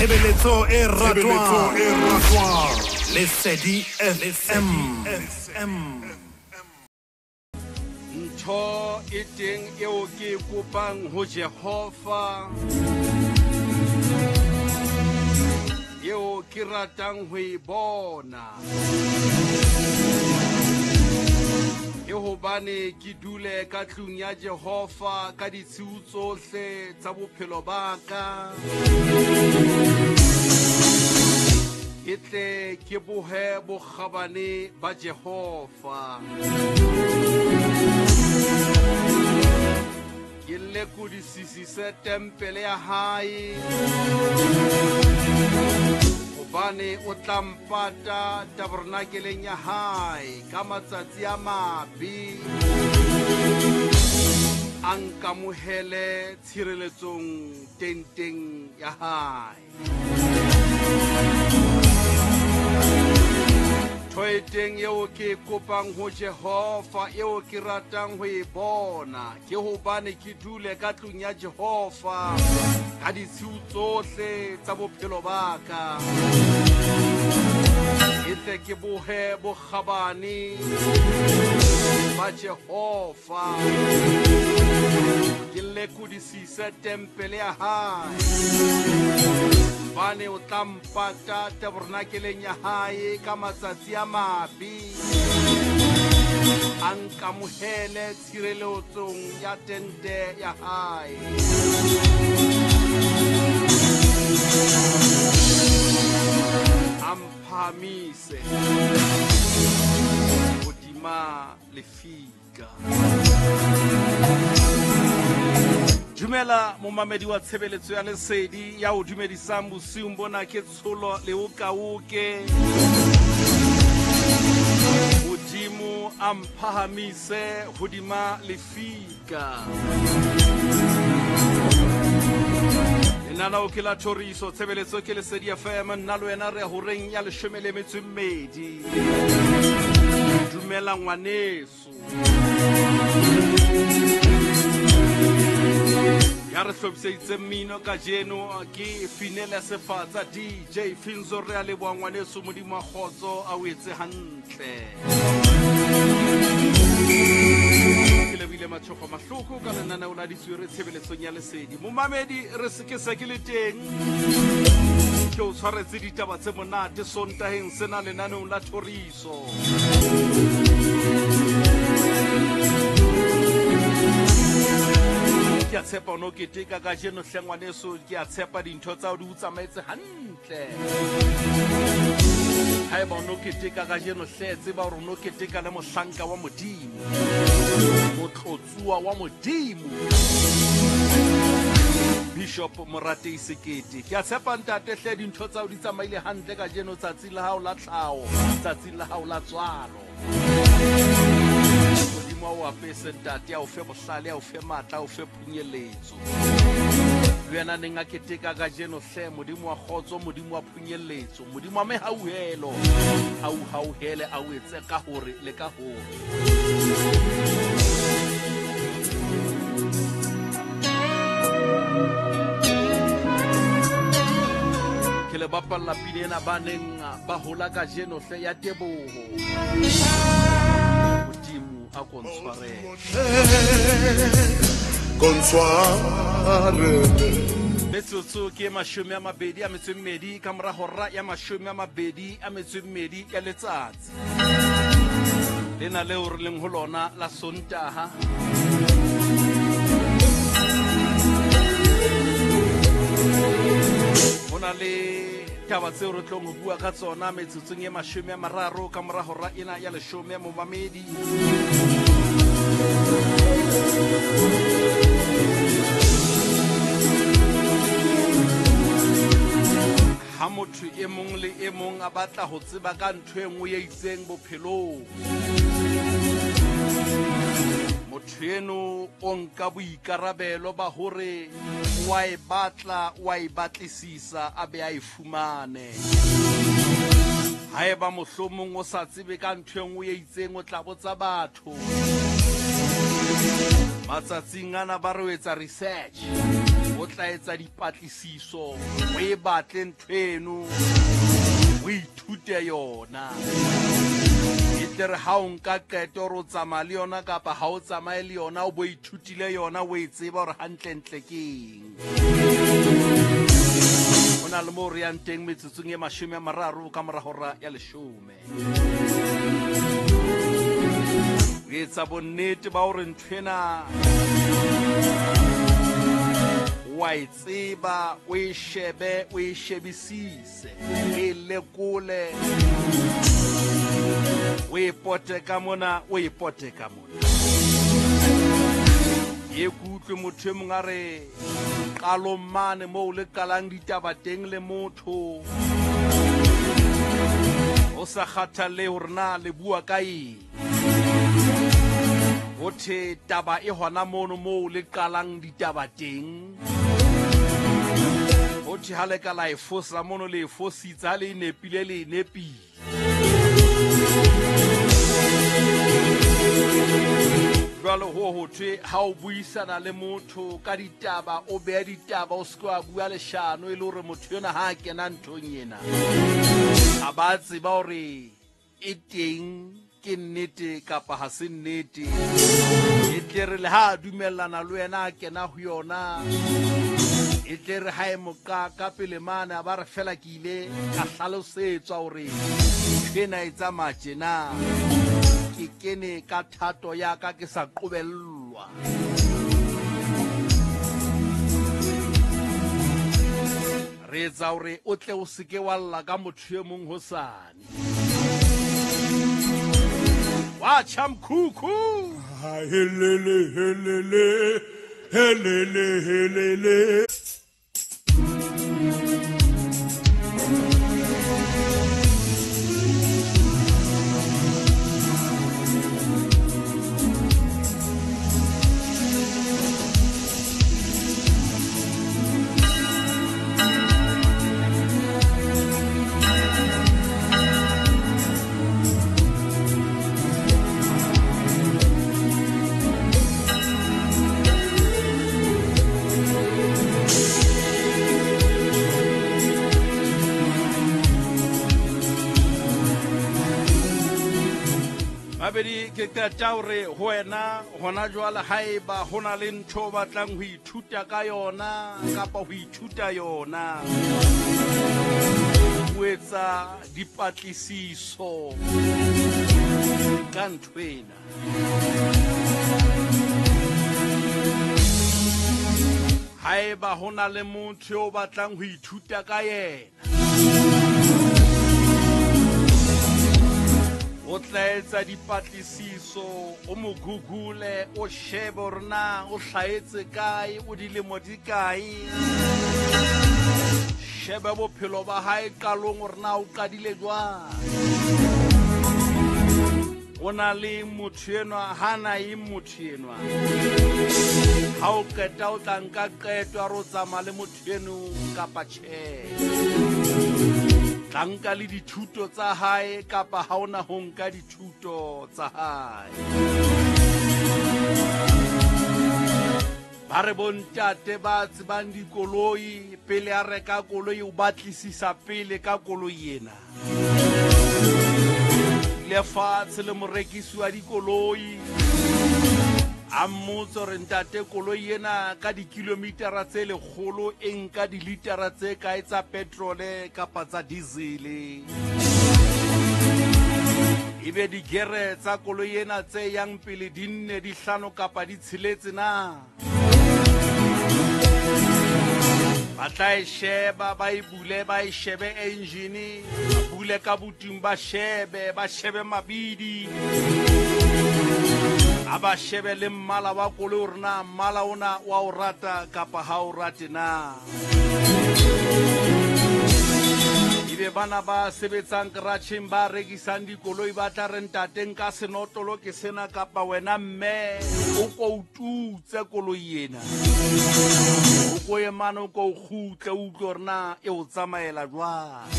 Tshebeletso e ratwang Lesedi FM. Ntho e teng eo ke e kopang ho Jehova, eo ke ratang ho e bona, ke hobane ke dule ka tlung ya Jehova ka ditshiu tsohle tsa bophelo ba ka, ke tle ke bohe bokgabane ba Jehova, ke lekodisisise tempele ya hae, hobane o tla mpata tabernakeleng ya hae ka matsatsi a mabe, a nkamohele tshireletsong tenteng ya hae. Ntho e teng eo ke e kopang ho Jehova, eo ke ratang ho e bona, ke hobane ke dule ka tlung ya Jehova ka ditshiu tsohle tsa bophelo ba ka, ke tle ke bohe bokgabane ba Jehova, ke lekodisise tempele ya hae, hobane o tla mpata tabernakeleng ya hae ka matsatsi a mabe, a nkamohele tshireletsong ya tente ya hae. A mphahamise hodima lefika. Dumela momamedi wa tshebeletso ya Lesedi ya o dumedisang bosiung bona ke Tsholo Leokaoke. Modimo a mphahamise hodima lefika. Lenaneo ke la thoriso, tshebeletso ke Lesedi FM, nna le wena re horeng ya 12. Dumela ngwaneso. Ya re hlophiseditse mmino kajeno ke Finele Sefatsa DJ Finzo, re a leboha ngwaneso, Modimo wa kgotso a o etse hantle. Ke lebile Matshokgo Mahloko ka lenaneo la Ditswere tshebeletsong ya Lesedi. Momamedi, re se ke se ke le teng, ke o tshwaretse ditaba tse monate Sontaheng sena lenaneong la thoriso. Ke a tshepa o no keteka kajeno hle ngwaneso, ke a tshepa dintho tsa hao di o tsamaetse hantle. Haeba o no keteka kajeno hle, tseba hore o no keteka le mohlanka wa Modimo, motlotsuwa wa Modimo, Bishop Moratei Sekete. Ke a tshepa ntate hle dintho tsa hao di tsamaile hantle kajeno, tsatsi la hao la tlhaho, tsatsi la hao la tswalo. Modimo a o apese ntate, a o fe bohlale, a o fe matla, a o fe phunyeletso. Le wena neng a keteka kajeno hle, Modimo wa kgotso, Modimo wa phunyeletso, Modimo wa mehauhelo, a o hauhele, a o etse ka hore le ka hore. Ke le bapalla pina ena ba neng ba hola kajeno hle ya teboho. Modimo a ko ntshwarele. Metsotso ke 22 ka mora hora ya 22 ya letsatsi lena leo re leng ho lona la Sontaha. Ho na le taba tseo re tlong ho bua ka tsona metsotsong e 30 ka mora hora ena ya 10 momamedi. Ha motho e mong le e mong a batla ho tseba ka ntho e nngwe e itseng bophelong, motho eno o nka boikarabelo ba hore wa e batla, wa e batlisisa, a be a e fumane. Haeba mohlomong o sa tsebe ka ntho e nngwe e itseng, o tla botsa batho. Matsatsing ana ba re o etsa research, O tla etsa dipatlisiso, o e batle ntho eno, o ithute yona. E tle re ha o nka qeto hore o tsamaya le yona kapa ha o tsamaye le yona, o bo ithutile yona, o e tseba hore hantlentle ke eng. Ho na le moo re yang teng metsotsong e 30 ka mora hora ya 10. O etsa bonnete ba hore ntho ena wa e tseba, o e shebe, o e shebisise, o e lekole, o e pote ka mona, o e pote ka mona. E kutlwe motho e mong a re qalong mane moo le qalang ditaba teng le motho, o sa kgathalle hore na le bua ka eng. Ho thwe taba e hona mono moo le qalang ditaba teng. Ho thwe ha le ka la e fosa mono le e fositse, ha le e nepile le e nepile. Jwale ho thwe ha o buisana le motho ka ditaba, o beha ditaba, o se ke wa bua leshano e le hore motho enwa ha a kena nthong ena a ba tseba hore e teng ke nnete kapa ha se nnete. E tle re le ha a dumellana le wena a kena ho yona, e tle re ha e moqa ka pele mane a ba re fela ke ile ka hlalosetswa hore ntho ena e tsamaya tjena, ke kene ka thato ya ka ke sa qobellwa. Re etsa hore o tle o se ke wa lla ka motho e mong hosane. Wa tjha mkhukhu. Helele helele helele helele. Babedi ke qeta hore ho wena hona jwale haeba ho na le ntho o batlang ho ithuta ka yona kapa ho ithuta yona, o etsa dipatlisiso ka ntho ena. Haeba ho na le motho o batlang ho ithuta ka yena, o tla etsa dipatlisiso, o mo google, o shebe hore na o hlahetse kae, o dilemo di kae, shebe bophelo ba hae qalong hore na o qadile jwang. O na le motho enwa, ha na eng motho enwa. Ha o qeta o tla nka qeto ya hore o tsamaya le motho eno kapa tjhe. Tla nka le dithuto tsa hae kapa ha ona ho nka dithuto tsa hae. Ba re bontate ba tsebang dikoloi, pele a reka koloi o batlisisa pele ka koloi ena. Lefatshe le morekisi wa dikoloi a mmotse hore ntate koloi ena ka dikilomitara tse 100 e nka dilitara tse kae tsa petrole kapa tsa diesel. Ebe digere tsa koloi ena tse yang pele di 4, di 5 kapa di 6 na. Ba tla e sheba, ba e bule, ba e shebe engine, ba bule ka butung, ba shebe mabidi, a ba shebe le mmala wa koloi hore na mmala ona wa o rata kapa ha o rate na. Ebe bana ba sebetsang garageng ba rekisang dikoloi ba tla re ntate nka senotlolo ke sena kapa wena mme o ko ututse koloi ena, o ko ye mane o ko o kgutle o utlwe hore na e o tsamaela jwang.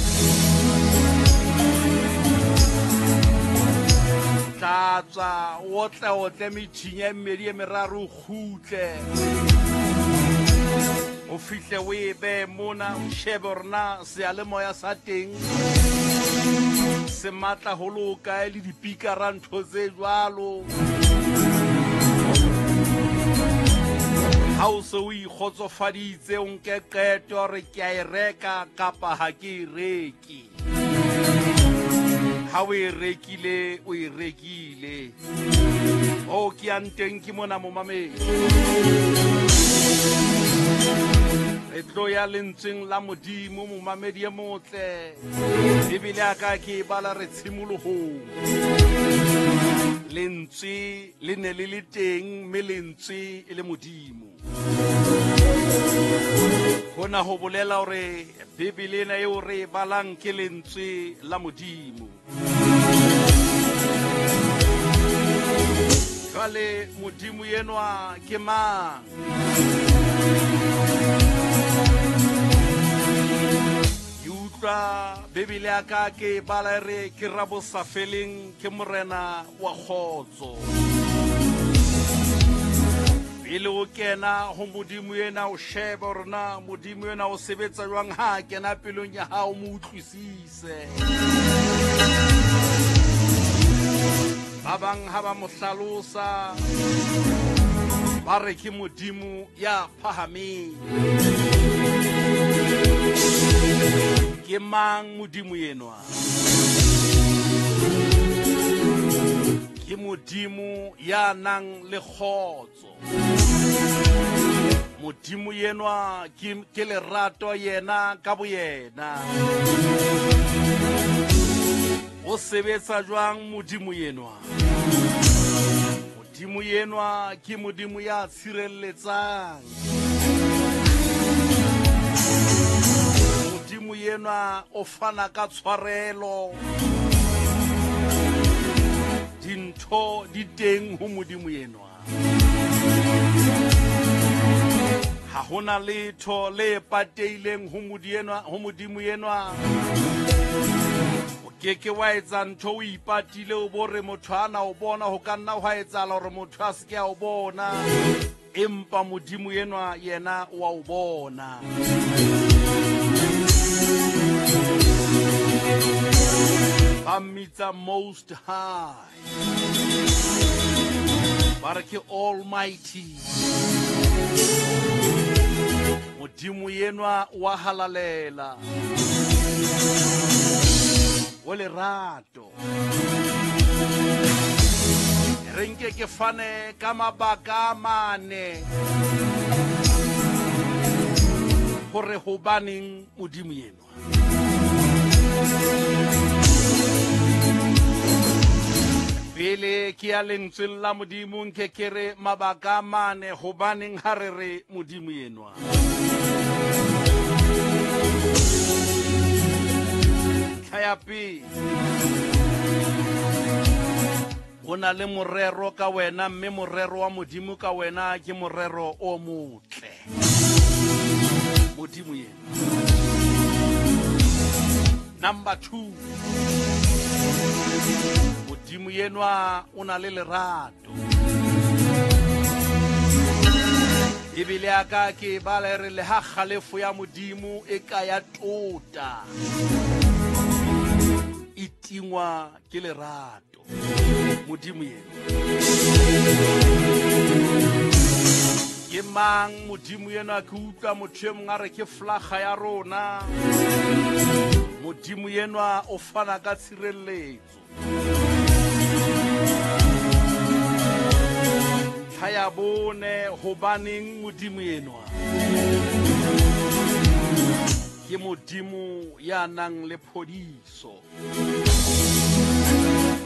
Tla tswa o tle otle metjhini e mmedi e meraro o kgutle. O fihle o e behe mona, o shebe hore na seyalemoya sa teng se matla ho le hokae le dipikara ntho tse jwalo. Ha o se o ikgotsofaditse, o nke qeto hore ke a e reka kapa ha ke e reke. Ha o e rekile, o e rekile. O ke yang teng ke mona momamedi. Re tlo ya lentsweng la Modimo, momamedi e motle. Bibele ya ka ke e bala re tshimolohong. Lentswe le ne le le teng, mme lentswe e le Modimo. Hona ho bolela hore Bibele ena eo re e balang ke lentswe la Modimo. Jwale Modimo enwa ke mang? Ke utlwa Bibele ya ka ke e bala e re ke rabosafeleng, ke morena wa kgotso. Pele o kena ho Modimo ena, o shebe hore na Modimo ena o sebetsa jwang. Ha a kena pelong ya hao, mo utlwisise. Ba bang ha ba mo hlalosa ba re ke Modimo ya phahameng. Ke mang Modimo enwa? Ke Modimo ya nang le kgotso. Modimo enwa ke lerato yena ka boyena. O sebetsa jwang Modimo enwa? Modimo enwa ke Modimo ya tshireletsang. Modimo enwa o fana ka tshwarelo. Dintho di teng ho Modimo enwa. Ha hona letho le pateileng ho Modimo enwa. O ke ke wa etsa ntho o ipatile, o bo re motho ana o bona, ho ka nna hwa etsahala hore motho a se ke a o bona, empa Modimo enwa yena o a o bona. Ba mmitsa Most High, ba re ke Almighty. Modimo enwa wa halalela, o lerato. Re nke ke fane ka mabaka a mane hore hobaneng Modimo enwa. Pele ke ya lentsweng la Modimo, nke ke re mabaka a mane hobaneng ha re re Modimo enwa. Ntlha ya pele, ho na le morero ka wena, mme morero wa Modimo ka wena ke morero o motle. Modimo enwa. Number 2, Modimo enwa o na le lerato. Bibele ya ka ke e bala e re le ha kgalefo ya Modimo e ka ya tota, e tingwa ke lerato. Modimo enwa. Ke mang Modimo enwa? Ke utlwa motho e mong a re ke flaga ya rona. Modimo enwa o fana ka tshireletso. Ntlha ya bone, hobaneng Modimo enwa? Ke Modimo ya nang le phodiso.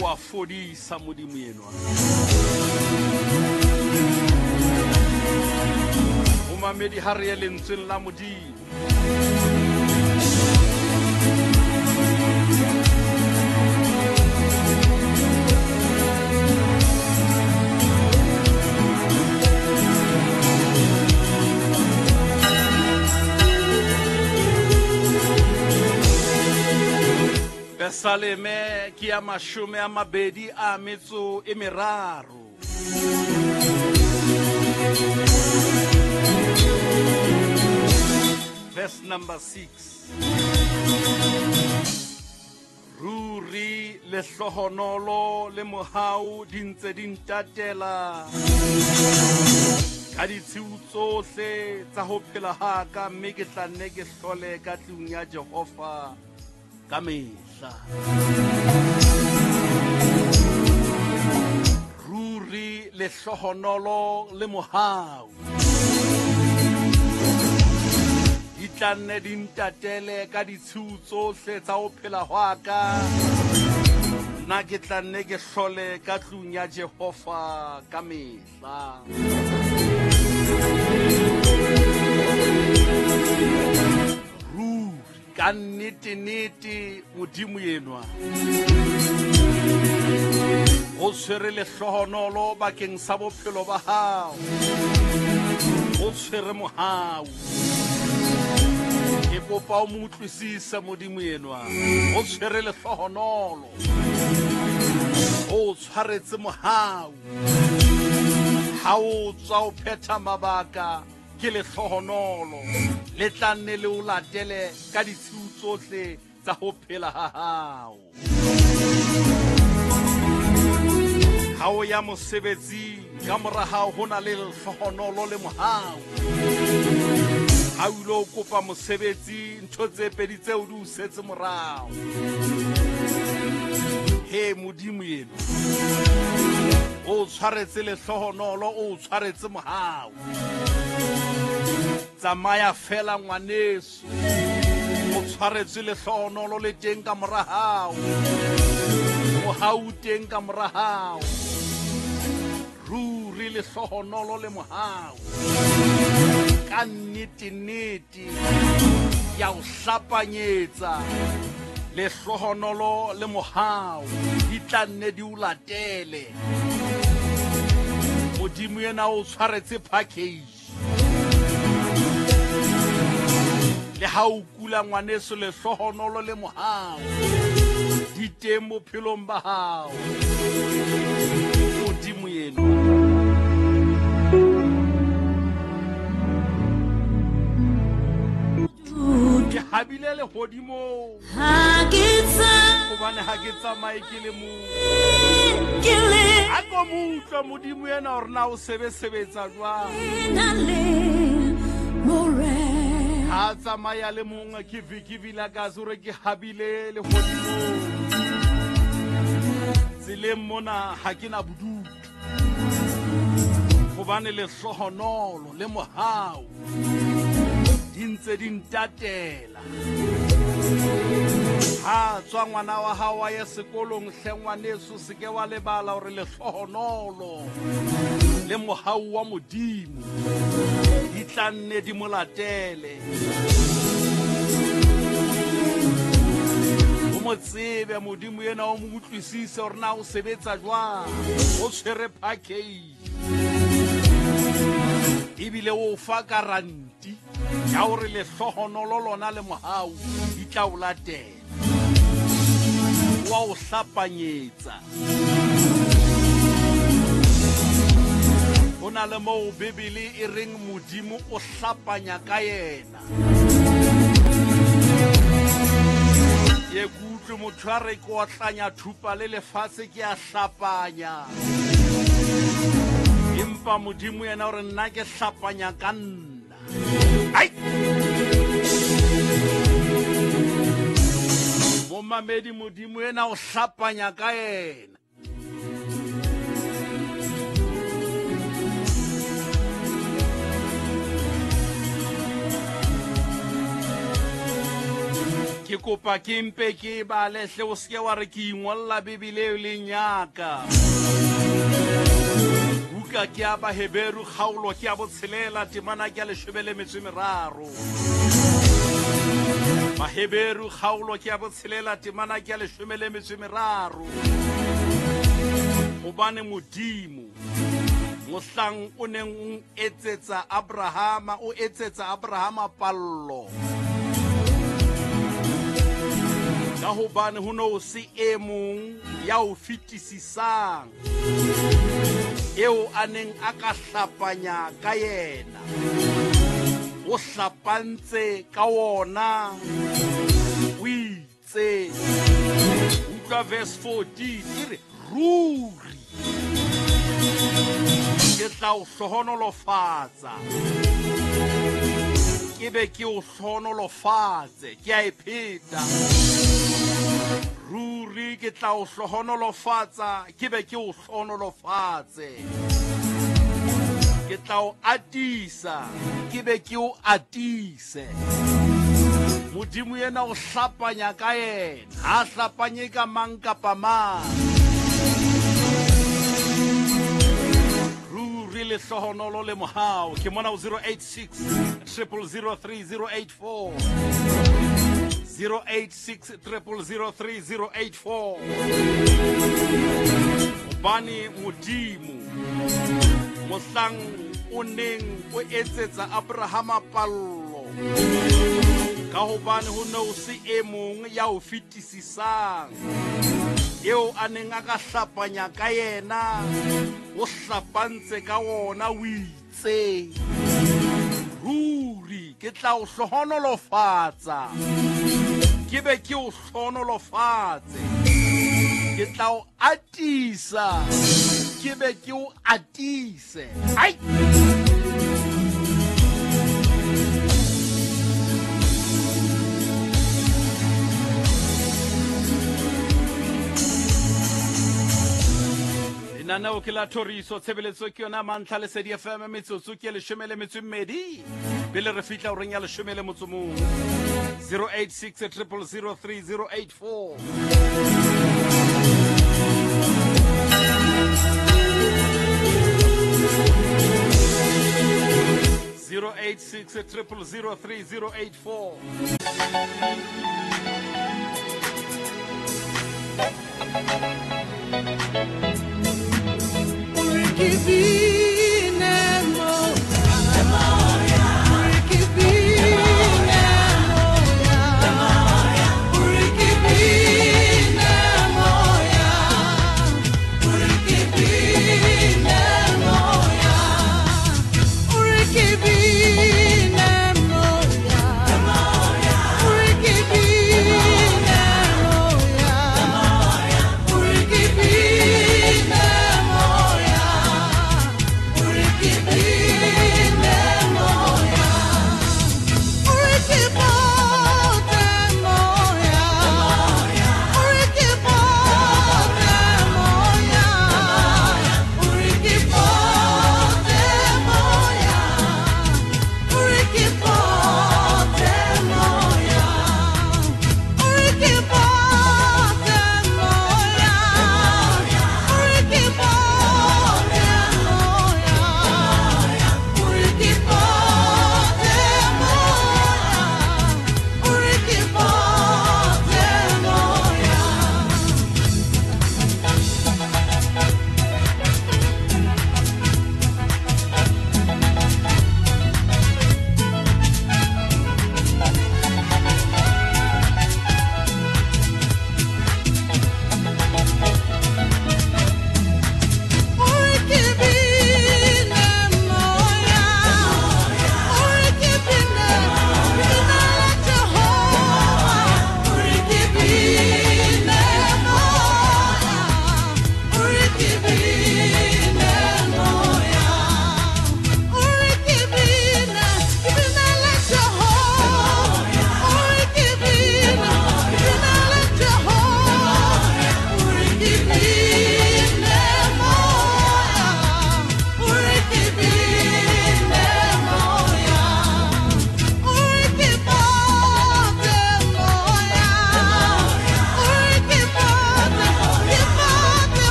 O a fodisa Modimo enwa. Momamedi, ha re ye lentsweng la Modimo. Pesaleme ke ya 23. Verse number 6. Ruri lehlohonolo le mohau di ntse di ntatela ka ditshiu tsohle tsa ho phela ha ka, mme ke tla nne ke hlole ka tlung ya Jehova ka mehla. Ruri lehlohonolo le mohau di tla nne di ntatele ka ditshiu tsohle tsa ho phela hwa ka, nna ke tla nne ke hlole ka tlung ya Jehova ka mehla. Ruri ka nnete-nnete Modimo enwa o tshwere lehlohonolo bakeng sa bophelo ba hao, o tshwere mohau. Ke kopa o mo utlwisise Modimo enwa, o tshwere lehlohonolo, o tshwaretse mohau. Ha o tswa o phetha mabaka ke lehlohonolo le tla nne le o latele ka ditshiu tsohle tsa ho phela ha hao. Ha o ya mosebetsing, ka mora hao ho na le lehlohonolo le mohau. Ha o ilo kopa mosebetsi, ntho tse pedi tseo di o setse morao. He Modimo eno o tshwaretse lehlohonolo, o tshwaretse mohau. Tsamaya fela ngwaneso, o tshwaretse lehlohonolo le teng ka mora hao, mohau teng ka mora hao. Ruri lehlohonolo le mohau ka nnete-nnete ya o hlapanyetsa. Lehlohonolo le mohau di tla nne di o latele. Modimo yena o tshwaretse package. Le ha o kula ngwaneso, lehlohonolo le mohau di teng bophelong ba hao. Modimo eno ke habile lehodimong, hobane ha ke tsamaye ke le mong. A ko mo utlwe Modimo ena hore na o sebesebetsa jwang. Ha tsamaya le mong ke Vicky Vilakazi hore ke habile lehodimong. Tseleng mona ha ke na bodutu, hobane lehlohonolo le mohau di ntse di ntatela. Ha tswa ngwana wa hao wa ye sekolong, hle ngwaneso, se ke wa lebala hore lehlohonolo le mohau wa Modimo di tla nne di mo latele. O mo tsebe Modimo ena, o mo utlwisise hore na o sebetsa jwang, o tshwere package ebile o fa garanti ya hore lehlohonolo lona le mohau di tla o latela. Wa o hlapanyetsa. Ho na le moo Bibele e reng Modimo o hlapanya ka yena. Ke kutlwe motho a re ke otlanya thupa le lefatshe, ke a hlapanya. Empa Modimo yena o re nna ke hlapanya ka nna. Ai! Momamedi, Modimo yena o hlapanya ka yena. Ke kopa ke mpe ke bale hle, o seke wa re ke ingolla Bibele e leng ya ka. Buka ke ya Baheberu kgaolo ke ya botshelela temana ke ya 13. Baheberu kgaolo ke ya botshelela temana ke ya 13. Hobane Modimo mohlang o neng o etsetsa Abrahama, o etsetsa Abrahama pallo, ka hobane ho no se e mong ya o fetisisang eo a neng a ka hlapanya ka yena. O hlapantse ka wona, o itse. Utlwa verse 14 e re, ruri ke tla o hlohonolofatsa, ke be ke o hlohonolofatse. Ke a e pheta, ruri ke tla o hlohonolofatsa, ke be ke o hlohonolofatse. Ke tla o atisa, ke be ke o atise. Modimo yena o hlapanya ka yena, ha hlapanye ka mang kapa mang. Ruri lehlohonolo le mohau. Ke mona ho 086 000 3084, 086 000 3084. Hobane Modimo mohlang o neng o etsetsa Abrahama pallo, ka hobane ho ne ho se e mong ya o fetisisang eo a neng a ka hlapanya ka yena, o hlapantse ka wona, o itse, ruri ke tla o hlohonolofatsa, ke be ke o hlohonolofatse. Ke tla o atisa, ke be ke o atise. Ai! Lenaneo ke la thoriso, tshebeletso ke yona Mantlha Lesedi FM, metsotso ke 12 pele re fihla horeng ya 11. 086 000 3084. 086 000 3084.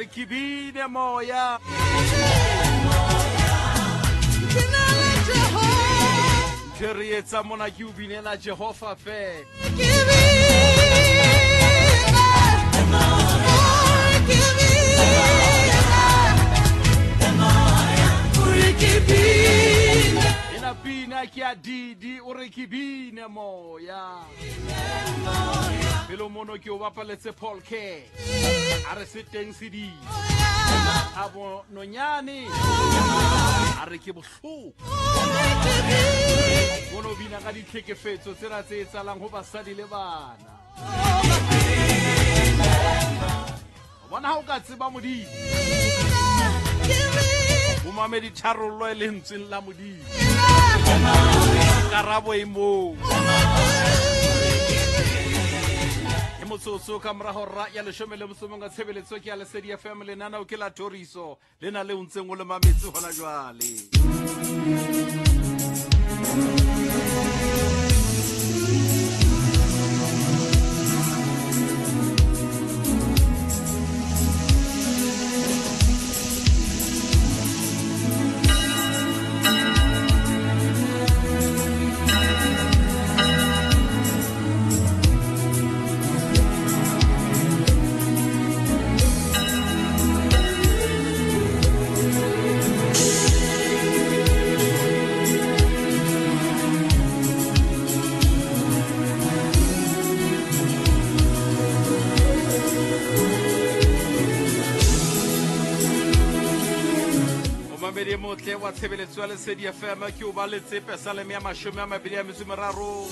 Re ke bine moya. Ntho e re etsa mona ke o binela Jehova fela. Ena pina ke ya Didi o re ke bine moya. Pelo mono ke o bapaletse Paul K. A re se teng se di. A bo nonyane. A re ke bohloko. Mono bina ka ditlhekefetso tsena tse etsahalang ho basadi le bana. O bona ha o ka tseba Modimo. O mamedi tharollo e lentsweng la Modimo. Karabo e moo. Ke motsotso ka mora hora ya leshome le motso o mong ka tshebeletso ke ya Lesedi FM lenaneo ke la Thoriso le na le o ntseng o le mametse hona jwale. Momamedi e motle wa tshebeletso ya Lesedi FM ke o baletse Pesaleme ya 23.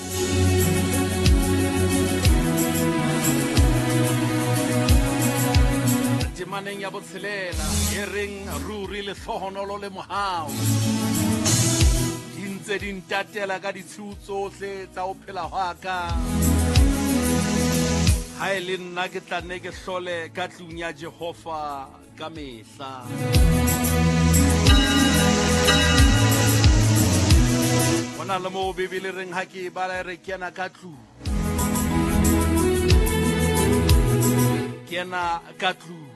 Temaneng ya botshelela e reng ruri lehlohonolo le mohau di ntse di ntatela ka ditshiu tsohle tsa ho phela hwa ka. Ha e le nna ke tla nne ke hlole ka tlung ya Jehova ka mehla. Hona le moo Bibele reng ha ke e bala e re kena ka tlung. Kena ka tlung.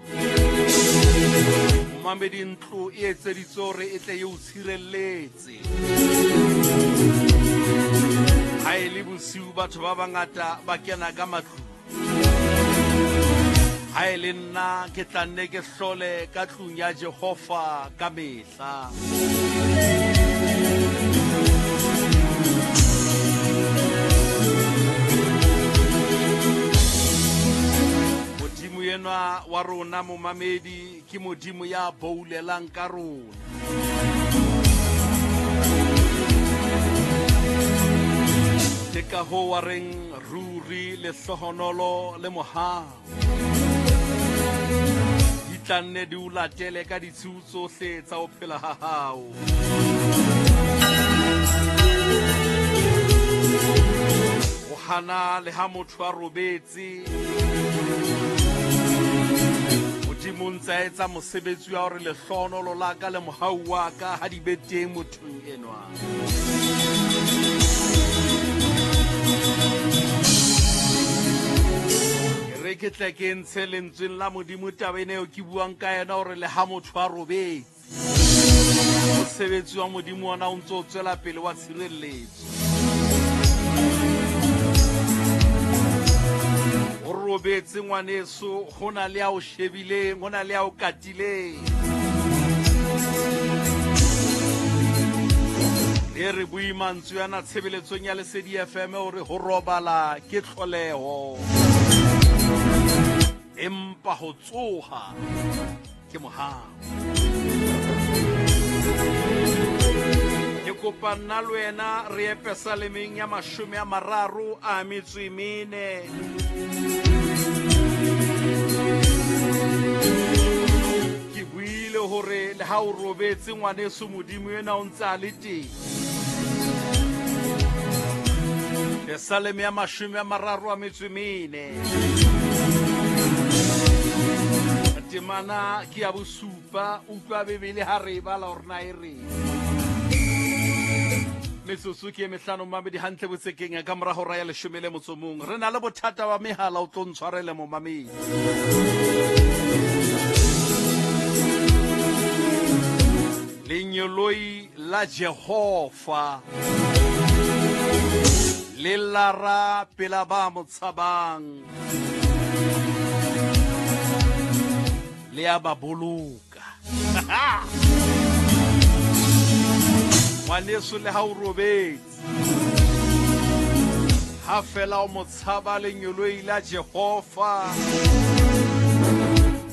Momamedi ntlo e etseditswe hore e tle e o tshireletse. Ha e le bosiu batho ba bangata ba kena ka matlung. Ha e le nna ke tla nne ke hlole ka tlung ya Jehova ka mehla. Modimo enwa wa rona momamedi ke Modimo ya boulelang ka rona. Ke ka hoo wa reng ruri lehlohonolo le mohau di tla nne di o latele ka ditshiu tsohle tsa ho phela ha hao. Ho hana le ha motho a robetse, Modimo o ntse a etsa mosebetsi wa hore lehlohonolo la ka le mohau wa ka ha di be teng mothong enwa. Re ke tle ke ntshe lentsweng la Modimo taba ena eo ke buang ka yona hore le ha motho a robetse, mosebetsi wa Modimo ona o ntse o tswela pele wa tshireletso. O robetse ngwaneso, ho na le a o shebileng, ho na le a o katileng. E re bue mantswe ana tshebeletsong ya Lesedi FM hore ho robala ke tlholeho, empa ho tsoha ke mohau. Ke kopa nna le wena re ye Pesalemeng ya 34. Ke buile hore le ha o robetse ngwaneso Modimo ena o ntse a le teng. Pesaleme ya 34. Temana ke ya bosupa, utlwa Bibele ha re e bala hore na e reng. Metsotso ke e mehlano momamedi hantle botsekeng ka mora hora ya 11. Re na le bothata ba mehala o tlo ntshwarele momamedi. la Jehova le lara pela ba mo tshabang, le a ba boloka. Ngwaneso, le ha o robetse, ha fela o mo tshaba lenyoloi la Jehova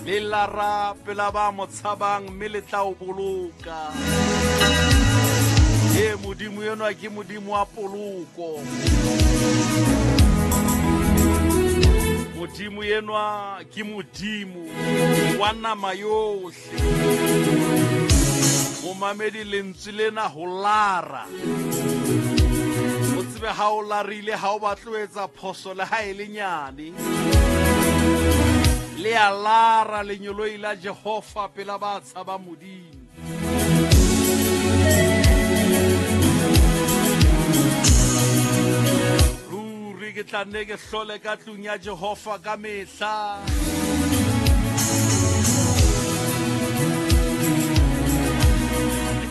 le lara pela ba mo tshabang, mme le tla o boloka. E Modimo enwa ke Modimo wa poloko. Modimo enwa ke Modimo wa nama yohle. Momamedi, lentswe lena ho lara, o tsebe ha o larile ha o batle ho etsa phoso le ha e le nyane. Le a lara lenyoloi la Jehova pela ba tshaba Modimo. Ruri ke tla nne ke hlole ka tlung ya Jehova ka mehla.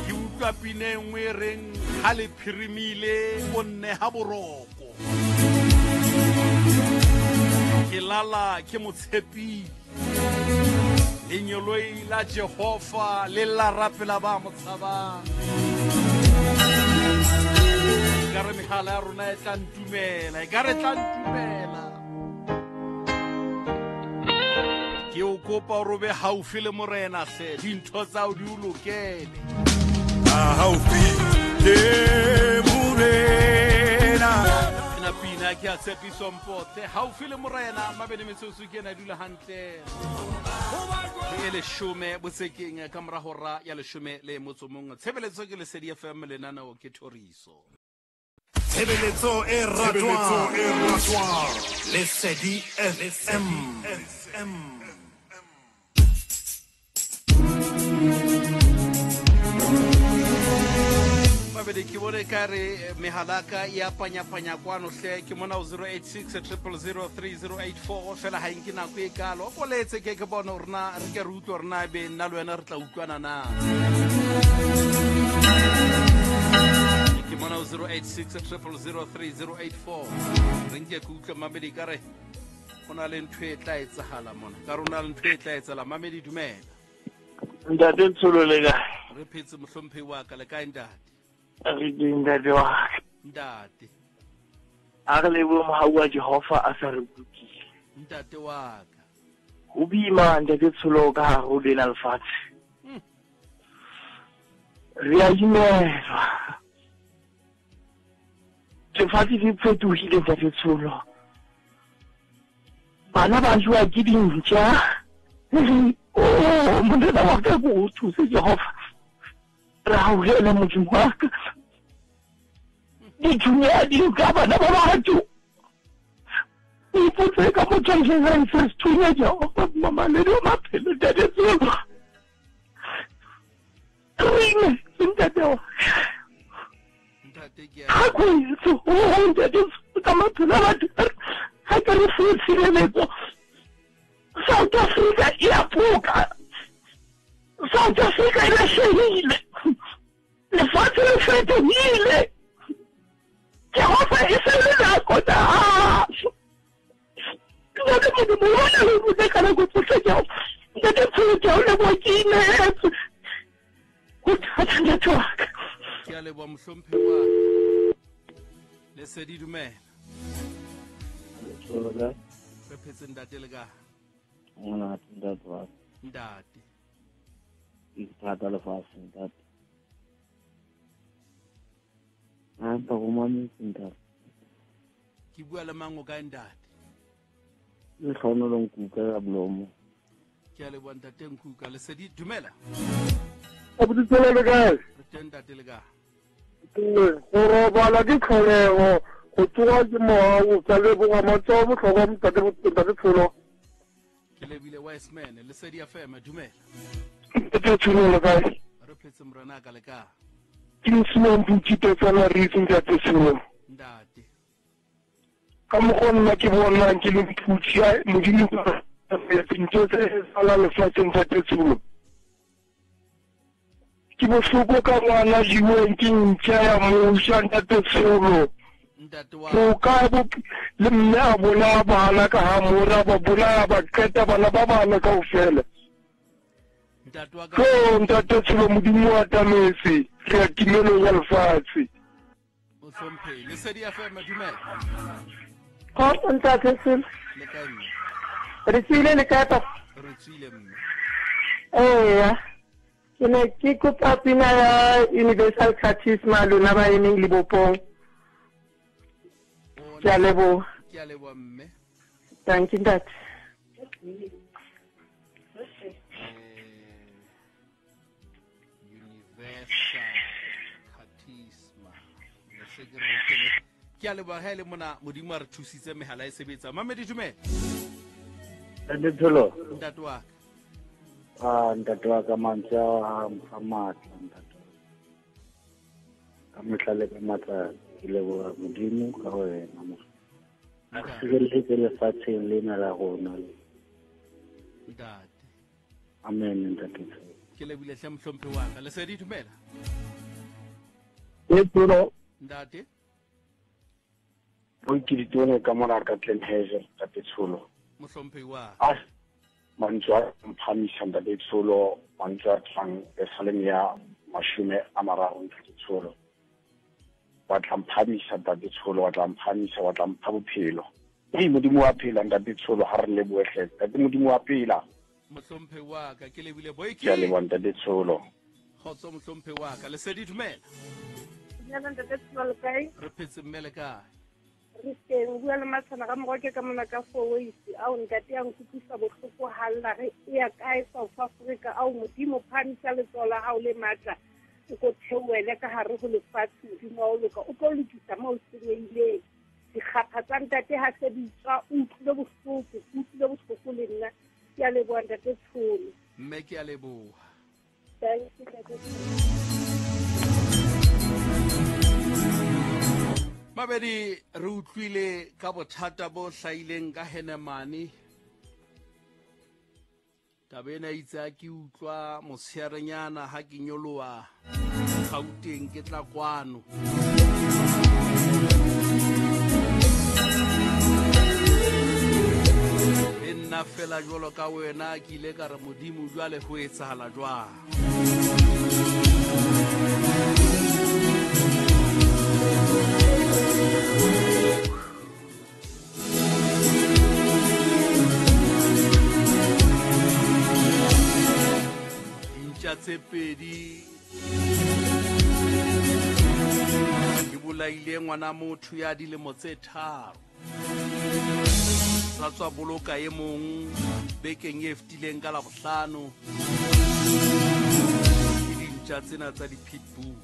Ke utlwa pina e nngwe e reng ha le phirimile o nne ha boroko. Ke lala ke mo tshepile. Lenyoloi la Jehova le lara pela ba mo tshabang. Ekare mehala ya rona e tla ntumela, ekare tla ntumela. Ke o kopa hore o be haufi le Morena hle, dintho tsa hao di o lokele. Haufi le Morena. Ena pina ke a tshepiso mpotle. Haufi le Morena, mabedi metsotso ke ena dula hantle. E leshome botsekeng ka mora hora ya leshome le motso mong. Tshebeletso ke Lesedi FM, lenaneo ke Thoriso. Tshebeletso e ratwang. Lesedi FM. Mabedi ke bone ka re mehalaka ya panya-panya kwano hle, ke mona o 086 000 3084 fela ha nke nako e kalo. O boletse ke ke bone hore na re ke re utlwe hore na ebe nna le wena re tla utlwana na. Ke mona o 086 000 3084. Re nke ke utlwe mamedi ka re ho na le ntho e tla etsahala mona. Ka re ho na le ntho e tla etsahala. Mamedi, dumela. Ntate Tsholo, le kae? Re phetse mohlomphehi wa ka, le kae ntate? Re teng ntate wa ka. Ntate. A re lebohe mohau wa Jehova a sa re bolokile. Ntate wa ka. Ho boima ntate Tsholo ka hare ho lena lefatshe. Re a imelwa. Lefatshe le fetohile ntate Tsholo. Bana ba jowa ke dintja. Oh, Morena wa ka, o thuse Jehova. Re hauhele Modimo wa ka. Dithunya di nka bana ba batho. O ipotse ka motho a jetsang se sethunya Jehova, mamaledi wa maphelo ntate Tsholo. Re imetse ntate wa ka. Ntate ke Ha ko itse, oh, ntate Tsholo, ka maphelo a batho. Ha ke re fuwe tshireletso. South Africa e a poka. South Africa e lahlehile. Lefatshe le fetohile. Jehova e se le nako tsa. Ntate Modimo wa le rute ka nako tsohle Jehova. Ntate Tsholo, ke a o leboha, ke inehetse. Ho thata ntate wa ka. Ke a leboha mohlomphehi wa ka. Lesedi, dumela. Re phetse ntate, le kae? Monate ntate wa ka. Ntate. Ke thata lefatshe ntate. A mpa go mametse ntate. Ke bua le mang o kae ntate? Le tlhonolo Nkuka ya Blomo. Ke a leboha ntate Nkuka. Lesedi, dumela. Abuti Tsholo, le kae? Re teng ntate, le kae? Go robala ke tlholego, go tsoga ke mohau. Ke a leboga matsoho bohlokwa ntate, ntate Tsholo. Ke lebile wise man. Lesedi FM, dumela. Ntate Tsholo, le kae? Re phetse morena ka, le kae? Ke Msimang Putshito tsana re itse ntate Tsholo. Ntate. Ka mokgwa nna ke bonang ke le Mputshi, Modimo dintho tse etsahalang lefatsheng ntate Tsholo. Ke bohloko ka ngwana jeweng ke ntja ya moja ntate Tsholo. Ntate wa Go ka bo le mme a bolaya bana ka ha mora ba bolaya ba qeta bana ba bana kaofela. Ntate wa ka. Tlo ntate Tsholo, Modimo wa atametse, re ya timelong ya lefatshe. Mohlomphehi, Lesedi FM, dumela. Kgotso ntate Tsholo. Le kae mme? Re tswile le kae papa? Re tswile mme. Eya. Ke ne ke kopa pina ya Universal Charisma lona ba emeng lebopong. Ke a leboha. Ke a leboha mme. Thank you ntate. Universal Charisma. Ne se ke re kene. Ke a leboha ha e le mona Modimo a re thusitse mehala e sebetsa. Mamedi dumela. Ntate Tsholo. Ntate wa ka. Ah, ntate wa ka, mantswe ao a mpha matla ntate. Ka mehla le ka matla ke leboha Modimo ka wena mo. A re sireletse lefatsheng lena la rona le. Ntate. Amen ntate. Ke lebile hle mohlomphe wa ka. Lesedi dumela. E Tsholo. Ntate. Bo ke ditone ka mona ka Glenhazel ntate Tsholo. Mohlomphe wa. Ah, mantswe a mphamisa ntate Tsholo, mantswe a tswang Pesalem ya 30 ntate Tsholo. Wa tla mphamisa ntate Tsholo, wa tla mphamisa, wa tla mpha bophelo. Ei Modimo wa phela ntate Tsholo, ha re lebohe hle. Ntate Modimo wa phela. Mohlomphe wa ka, ke lebile boiki. Ke a leboha ntate Tsholo. Kgotso mohlomphe wa ka. Lesedi dumela. Dumela ntate Tsholo, le kae? Re phetse mme le kae? Re teng, o bua le Matshana ka morwa ke ka mona ka Fourways. Ao ntate ya nkutlwisa bohloko ha lla re e ya kae South Africa. Ao Modimo phamisa letsoho la hao le matla, o ko theohele ka hare ho lefatshe. Modimo wa ho loka o tlo lokisa moo o senyehileng. Dikgapha tsa ntate ha se di tswa, o utlwile bohloko, o utlwile bohloko le nna. Ke a leboha ntate Tsholo. Mme ke a leboha. Thank you, ntate Tsholo. Mabedi, re utlwile ka bothata bo hlahileng ka Henemane. Taba ena itse ha ke utlwa motshearenyana ha ke nyoloha Gauteng ke tla kwano. Le nna fela jwalo ka wena ke ile ka re Modimo jwale ho etsahala jwang. Dintja tse pedi di bolaile ngwana motho ya dilemo tse 3. Sa tswa boloka e mong bekeng e fetileng ka Labohlano. Ke dintja tsena tsa di-pitbull.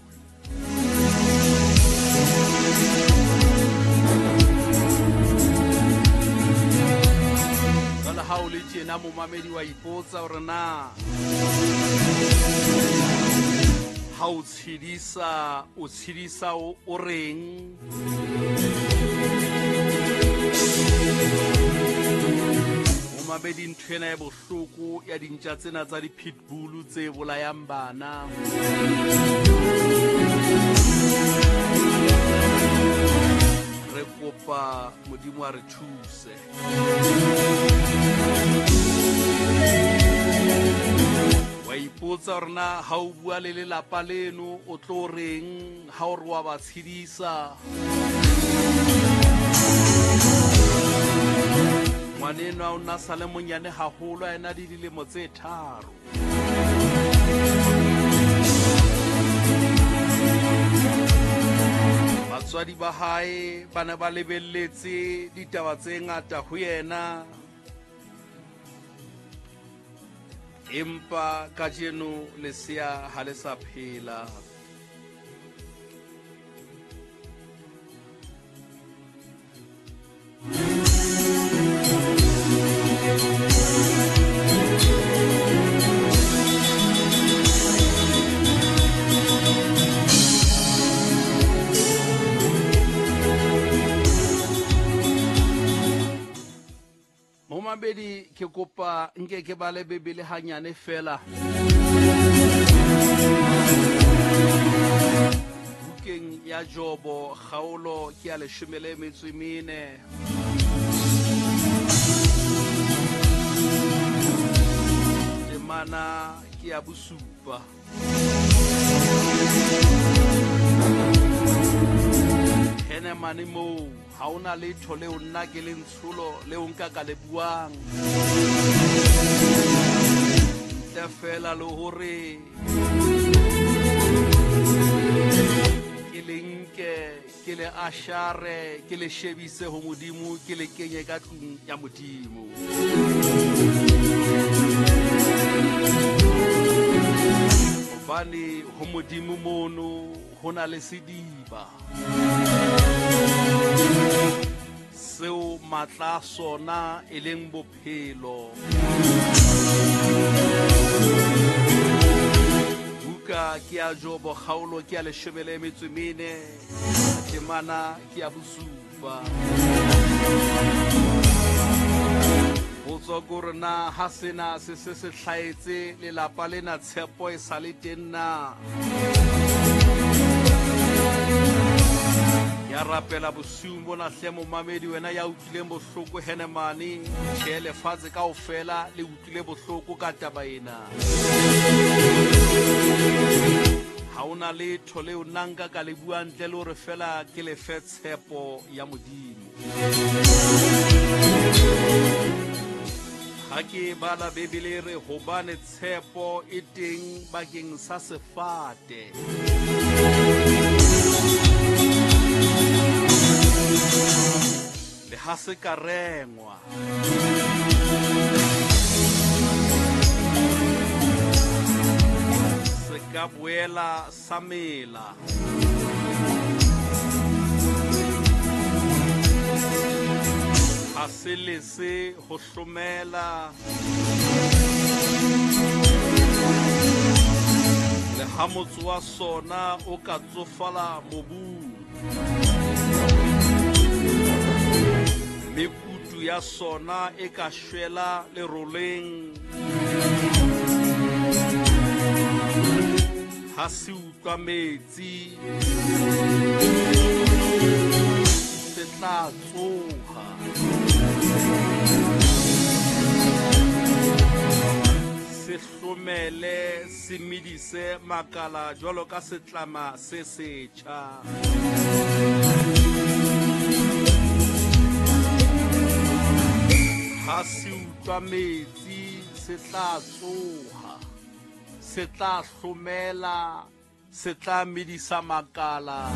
Jwale ha o le tjena momamedi wa ipotsa hore na ha o tshedisa, o tshedisa o reng? Momamedi, ntho ena e bohloko ya dintja tsena tsa di-pitbull tse bolayang bana. Re kopa Modimo a re thuse. Wa ipotsa hore na ha o bua le lelapa leno o tlo reng ha o re wa ba tshedisa. Ngwaneno a o na sa le monyane haholo, a ena le dilemo tse 3. Batswadi ba hae ba ne ba lebelletse ditaba tse ngata ho yena, empa kajeno lesea ha le sa phela. Momamedi, ke kopa nke ke bale Bibele hanyane fela. Bukeng ya Jobo kgaolo ke ya leshome le metso e mene. Temana ke ya bosupa. Henemane moo ha ona letho leo nna ke le ntsholo leo nka ka le buang. Ntle fela le hore ke le nke ke le ashare ke le shebise ho Modimo ke le kenye ka tlung ya Modimo. Hobane ho Modimo mono ho na le sediba seo matla sona e leng bophelo. Buka ke ya Jobo kgaolo ke ya leshome le metso e mene, temana ke ya bosupa. Potso ke hore na ha sena se se se hlahetse lelapa lena tshepo e sa le teng na? Ya rapela bosiung bona hle momamedi wena ya utlwileng bohloko henemane, tjhe lefatshe kaofela le utlwile bohloko ka taba ena. Ha ona letho leo nna nka ka le bua ntle le hore fela ke le fe tshepo ya Modimo. Ha ke bala Bibele re hobane tshepo e teng bakeng sa sefate. Le ha se ka rengwa. Se ka boela sa mela. Ha se lese ho hlomela. Le ha motso wa sona o ka tsofala mobung. Mekutu ya sona e ka shwela leroleng. Ha se utlwa metsi se tla tsoha. Se hlomele se medise makala jwalo ka setlama se setjha. Ha se utlwa metsi se tla tsoha, se tla hlomela, se tla medisa makala,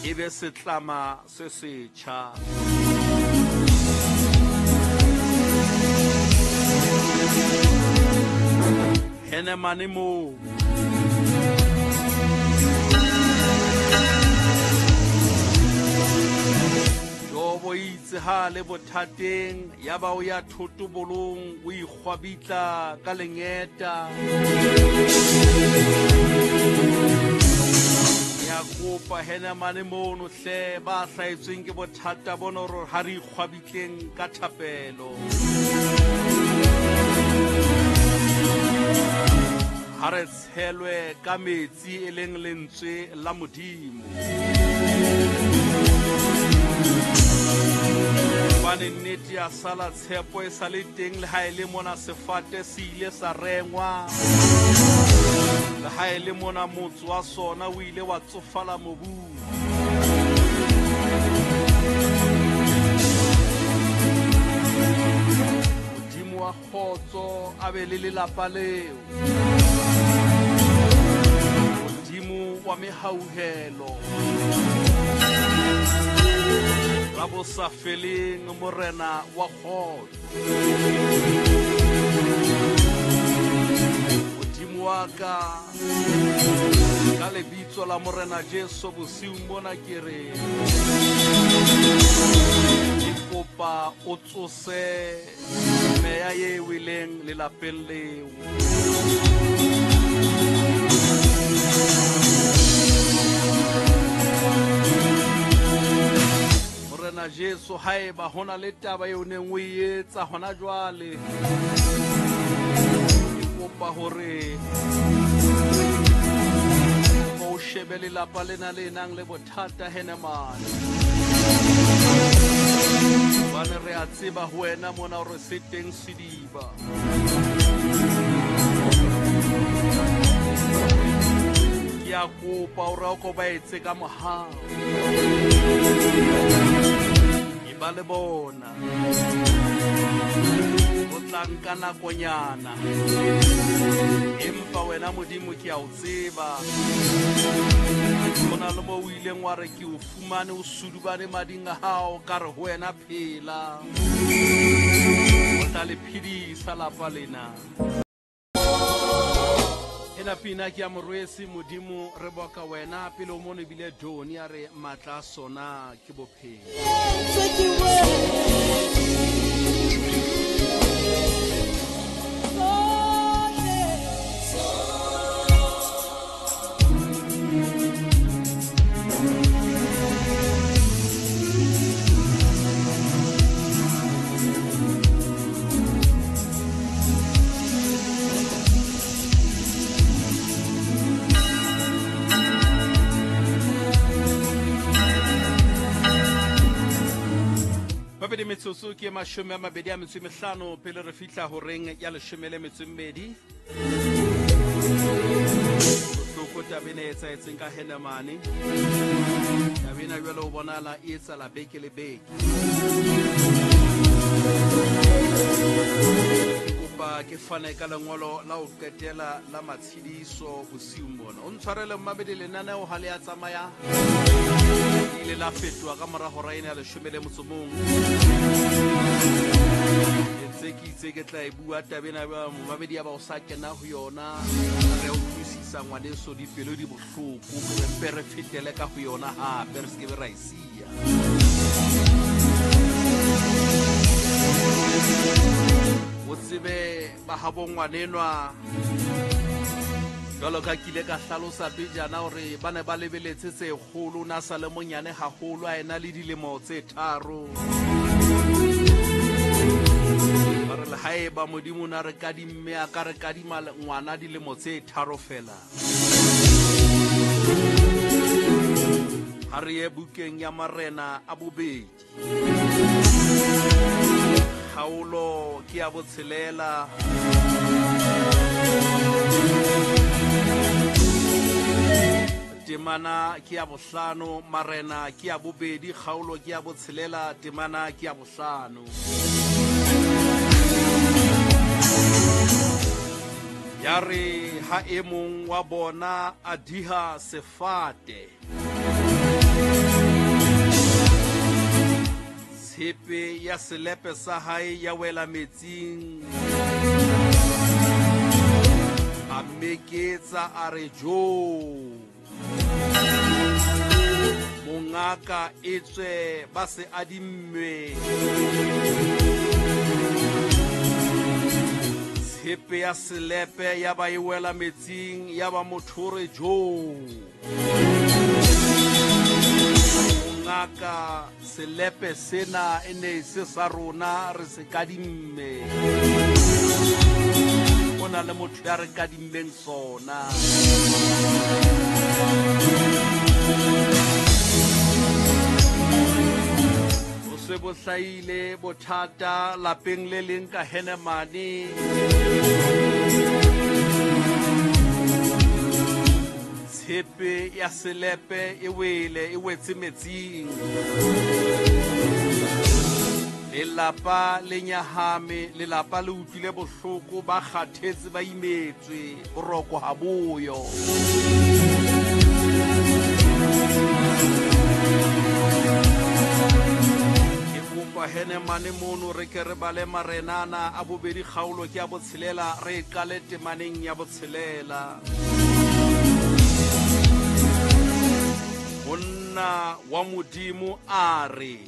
e be setlama se setjha. Henemane moo Jobo itse ha le bothateng ya ba o ya thotobolong o ikgwabitla ka lengeta. Ya kopa henemane mono hle ba hlahetsweng ke bothata bona hore ha re ikgwabitleng ka thapelo. Ha re tshelwe ka metsi e leng lentswe la Modimo. Hobane nnete ya sala tshepo e sa le teng le ha e le mona sefate se ile sa rengwa. Le ha e le mona motso wa sona o ile wa tsofala mobung. Modimo wa kgotso a be le lelapa leo. Modimo wa mehauhelo. La bo sa feleng morena wa kgotso. Modimo wa ka, ka lebitso la morena Jesu bosiung bona ke re ke kopa o tsose meya e weleng lelapeng leo. Morena Jesu haeba hona le taba eo neng o e etsa hona jwale, ke kopa hore o shebe lelapa lena le nang le bothata Henemane. Hobane re a tseba ho wena mona hore se teng sediba. Ke a kopa hore o ko ba etse ka mohau. E ba le bona. O tla nka nakonyana. Empa wena Modimo ke a o tseba. Ho na le moo o ileng wa re ke o fumane o sudubane mading a hao, ka re ho wena phela. O tla le phedisa lapa lena. Ena pina ke ya Morwesi, Modimo re boka wena pele o mono ebile Doni a re matla a sona ke bophelo. Babedi metsotso ke 25 pele re fihla horeng ya 12. Bohloko taba ena e etsahetseng ka Henemane. Taba ena jwale o bonala e etsahala beke le beke. Ke kopa ke fane ka lengolo la ho qetela la matshediso bosiung bona. O ntshwarele mmamedi, lenaneo ha le a tsamaya ile la fetoha ka mora hora ena ya 11. Ke ntse ke itse ke tla e bua taba ena ba momamedi ya ba o sa kena ho yona. Re utlwisisa ngwaneso, dipelo di bohloko, re mpe re fetele ka ho yona hape, re se ke be ra e siya. O tsebe ba habo ngwanenwa jwalo ka ke ile ka hlalosa pejana hore ba ne ba lebeletse tse kgolo, na sa le monyane haholo, a ena le dilemo tse 3. Ba re le haeba Modimo na re kadimme, a ka re kadima ngwana dilemo tse 3 fela. Ha re ye bukeng ya Marena a bobedi, kgaolo ke ya 6. Temana ke ya 5, Marena ke ya bobedi, kgaolo ke ya 6, temana ke ya 5. Ya re ha e mong wa bona a diha sefate, tshepe ya selepe sa hae ya wela metsing, a meketsa a re jo, mongaka etswe ba se adimme. Tshepe ya selepe ya ba e wela metsing, ya ba motho re jo, mongaka selepe sena e ne se sa rona, re se kadimme. O na le motho ya re kadimmeng sona. O se bo hlahile bothata lapeng le leng ka Henemane. Tshepe ya selepe e wele, e wetse metsing. Lelapa le nyahame, lelapa le utlwile bohloko, ba kgathetse, ba imetswe, boroko ha boyo. Ke kopa Henemane mono re ke re bale Marenana a bobedi, kgaolo ke ya 6, re qale temaneng ya 6. Monna wa Modimo a re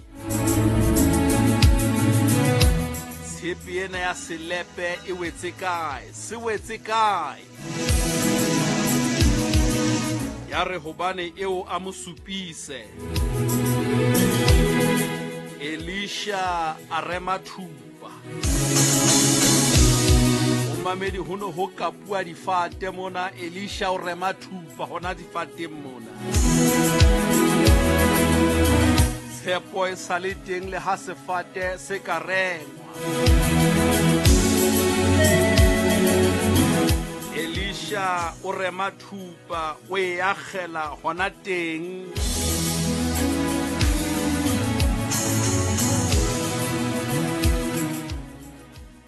tshepe ena ya selepe e wetse kae, se wetse kae? Ya re hobane eo a mo supise, Elisha a rema thupa. O Mamedi ho ne ho kapuwa difate mona, Elisha o rema thupa hona difateng mona. Tshepo e sa le teng le ha sefate se ka rengwa. Elisha o rema thupa, o e akgela hona teng.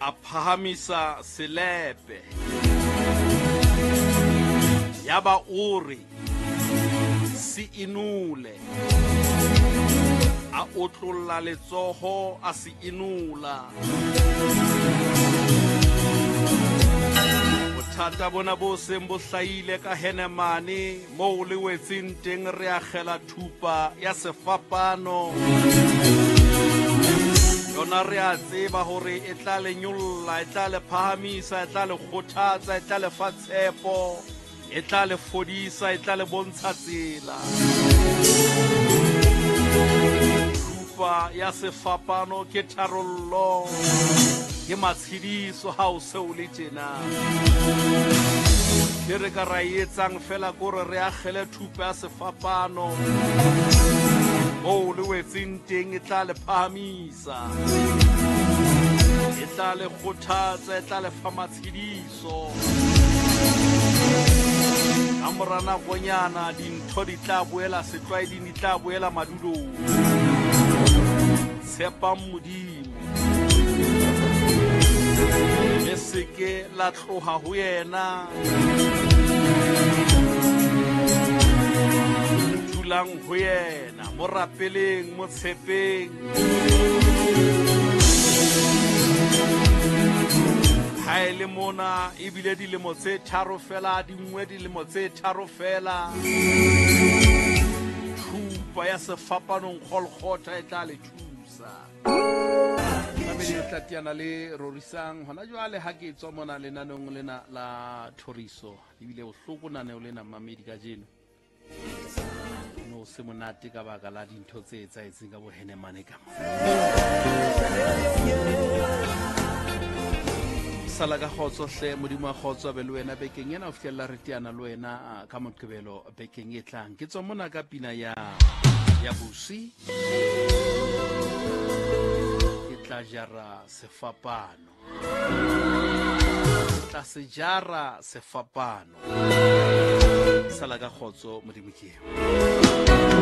A phahamisa selepe. Yaba o re se inole. A otlolla letsoho a se inola. Bothata bona bo seng bo hlahile ka Henemane moo le wetseng teng, re akgela thupa ya sefapano. Yona re a tseba hore e tla le nyolla, e tla le phahamisa, e tla le kgothatsa, e tla le fa tshepo, e tla le fodisa, e tla le bontsha tsela. Thupa ya sefapano ke tharollo, ke matshediso ha o se o le tjena. Ke re ka ra e etsang fela kore re akgele thupa ya sefapano. Moo le wetseng teng e tla le phahamisa, e tla le kgothatsa, e tla le fa matshediso. Ka mora nakonyana dintho di tla boela setlwaeding, di tla boela madulong. Tshepang Modimo, le seke la tloha ho yena. Dulang ho yena, mo rapeleng, mo tshepeng. Ha e le mona ebile dilemo tse tharo fela, dingwe dilemo tse tharo fela, thupa ya sefapanong Golgotha e tla le thusa. Mamedi o tla teana le Rorisang hona jwale ha ke tswa mona lenaneong lena la thoriso. Ebile bohloko naneo lena mamedi kajeno. No se monate ka baka la dintho tse etsahetseng ka bohenemane ka mona. Sala ka kgotso hle, Modimo wa kgotso a be le wena bekeng ena ho fihlella re teana le wena ka Moqebelo bekeng e tlang. Ke tswa mona ka pina ya Busi. Ke tla jara sefapano. Ke tla se jara sefapano. Sala ka kgotso, Modimo ke eo.